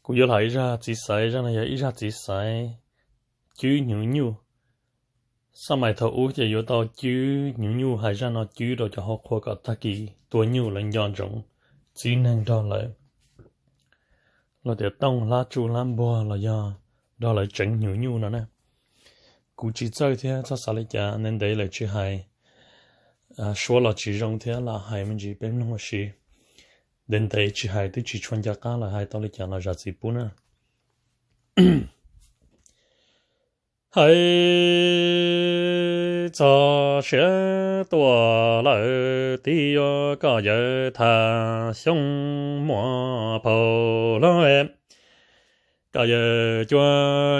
Kuv yuav hais ib zaj txiv xaiv, zaj no yog ib zaj txiv xaiv cwb hnyuv nyuj. Xab mais thaum ub ces yuav tau cwb hnyuv nyuj, hais zaj no cwb rau cov hauv qhua kom tag kis tua nyuj lawv nco ntsoov txib neeg nrog lawv, los tias tooj hlab tsuj hlab npuag los yog nrog lawv tseev hnyuv nyuj no na. Kuv tsis txawj thiab txhob xav li cas, ntev ntev lawm tsis hais, suab los tsis zoo thiab lam hais me ntsis peb mloog ua si. Ntev ntev tsis hais twb tsis tshua nco qab lawm, hais tau li cas los zam txim pub na. Hais txog siav tuaj lawm tiag, koj yawg Thaj Xyooj muaj phauj laug, koj yawg cua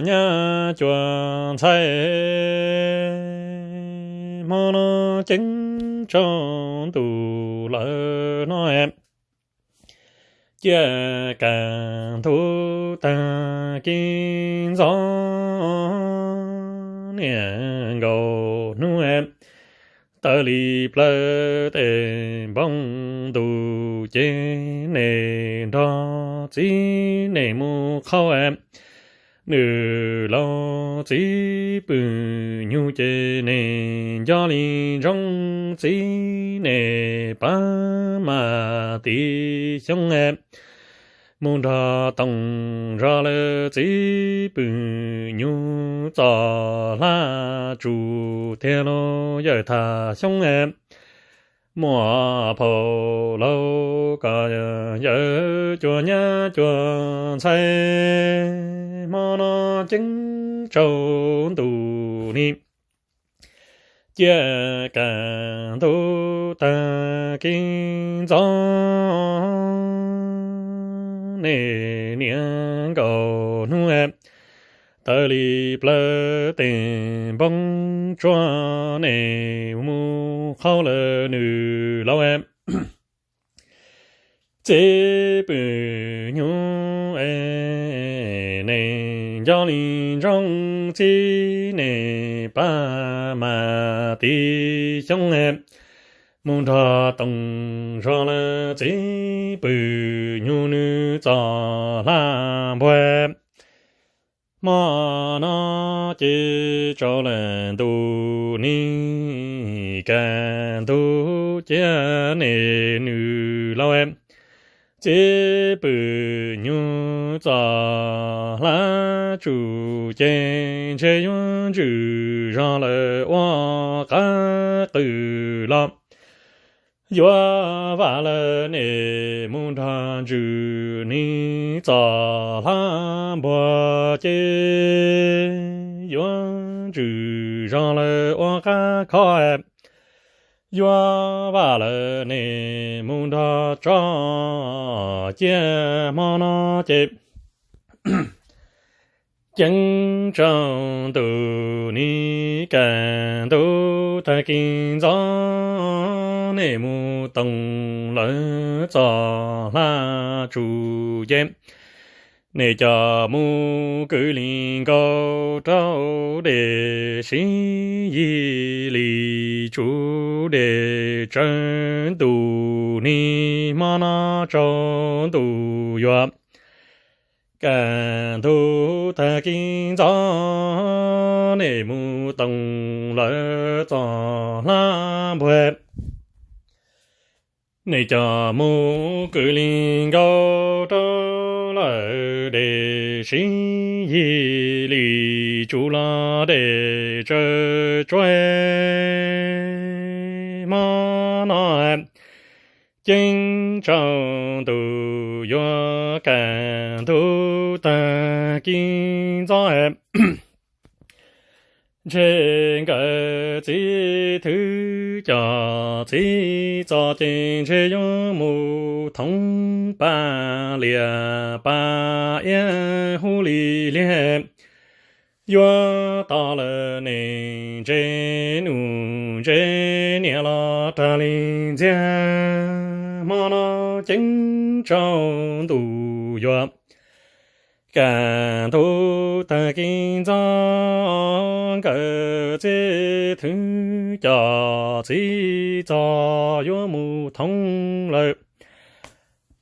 nyab cua ntxhais, hmo no ceeb tsaus ntuj lawm no, cia kaj ntug tag kis ntxov, niaj nkaus hnub tawm li plaws tes npoo ntuj ces nej nrog txiv nej mus qhaub. Nws laus txiv pw nyug ces nej nco li ntsoov txiv nej pab mas tiv xyoob, mus nrog toog zog lawm txiv pw nyug txoj hlab tsuj tiag lauj yawg Thaj Xyooj. Muaj phauj laug koj yawg cua nyab cua ntxhais, hmo no ceeb tsaus ntuj ni, cia kaj ntug tag kis ntxov, nej niaj nkaus hnub tawm li plaws tes npoo tsuag, nej mus qhaub lawm nws laus txiv pw nyug, nej nco li ntsoov txiv nej pab mas tiv xyoob, mus nrog toog zog lawm txiv pw nyug nws txoj hlab npuag. Hmo no ces tsaus lawm ntuj ni, kaj ntug cia nej nws laus txiv pw nyug txoj hlab tsuj ces ntshe yuav ntsws zog lawm ua qab qw los. Yuav vam lawm nej mus nrog ntsws ni txoj hlab npuag ces yuav ntsws zog lawm ua qab khob. Yuav vam lawm nej mus nrog tso cia hmo no ces ceeb tsaus ntuj ni, kaj ntug tag kis ntxov, nej mus toog lawm txoj hlab tsuj ces nej coj mus kwv li nkaus rau dej sib yig li tsuv dej tsawv ntuj ni, hmo no tsaus ntuj yuav kaj ntug tag kis ntxov, nej mus toog lawm txoj hlab npuag. Nej coj mus kwv li nkaus rau lawm dej sib yig li tsuv los dej tsawv tsuav, hmo no ceeb tsaus ntuj yuav kaj ntug tag kis ntxov. Ntshe nkawd txiv thwv cov txiv txos ces ntshe yuav mus thoov paj liaj paj iab huv li liag. Yuav tos lawm nej ntse nus ntse niam los rag li ntxiag, hmo no ceeb tsaus ntuj yuav kaj ntug tag kis ntxov. Nkawd txiv thwv cov txiv txos yuav mus thoov lawm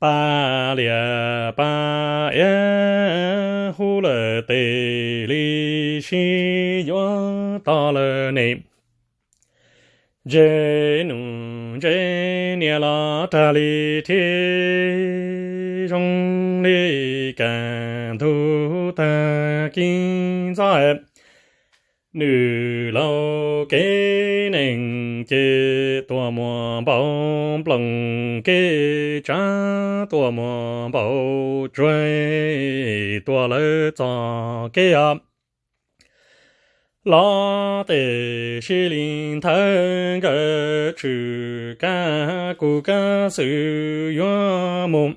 Paj lias paj iab hub lawm tes li sib yuav tos lawm ne. Ntsej nus ntsej niag los rag li thiab zoo li kas ntug tag kis ntxov. Nws laus kev neeg ces tuaj muaj npau nploos kev tsav, tuaj muaj npau tsuag, tuaj lawv txoj kev os. Los tes sib li nthawv nkawd tshwm kab kuv kab xwm yuav mus.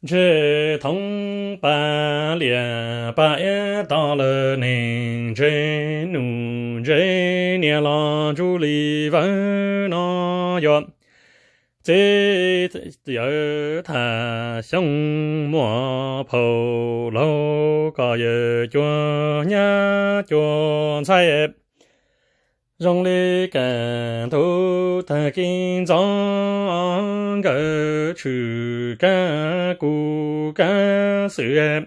Ntsej thoob paj lias paj iab tos lawm neeg, ntsej nus ntsej niag los ntsuj li vawv no yuav txij yawm tham xyoo muaj phau laug kom yawg cuag nyab cuag ntxhais. Zoo li kas ntug tag kis ntxov nkawd tshwm kab kuv kab xwm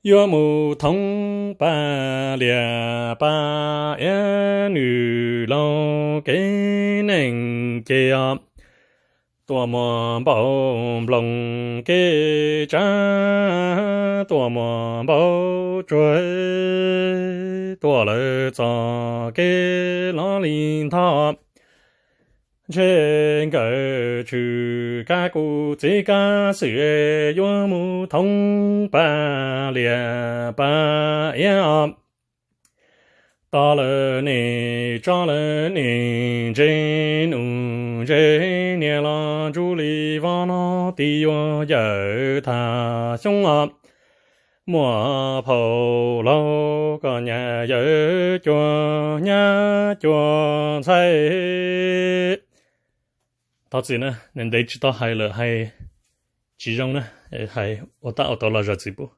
yuav mus thoob paj lias paj iab, nws laus kev neeg ces os. Tuaj muaj npau nploos kev tsav, tuaj muaj npau tsuag, tuaj lawv txoj kev los li ntho. Ntshe nkawd tshwm kab kuv txiv kab xwm yuav mus thoob paj lias paj iab os. Tos lawm ne, tso lawm ne, ntsej nus ntsej niag los ntsuj li vov no, tib yuav yawm tham xyoo os. Muaj phau laug kom nyab yawm cuag nyab cuag ntxhais. Thov txim na, ntev tsis tau hais lawm, hais tsis zoo na, hais ua tab ua tau los zam txim pub.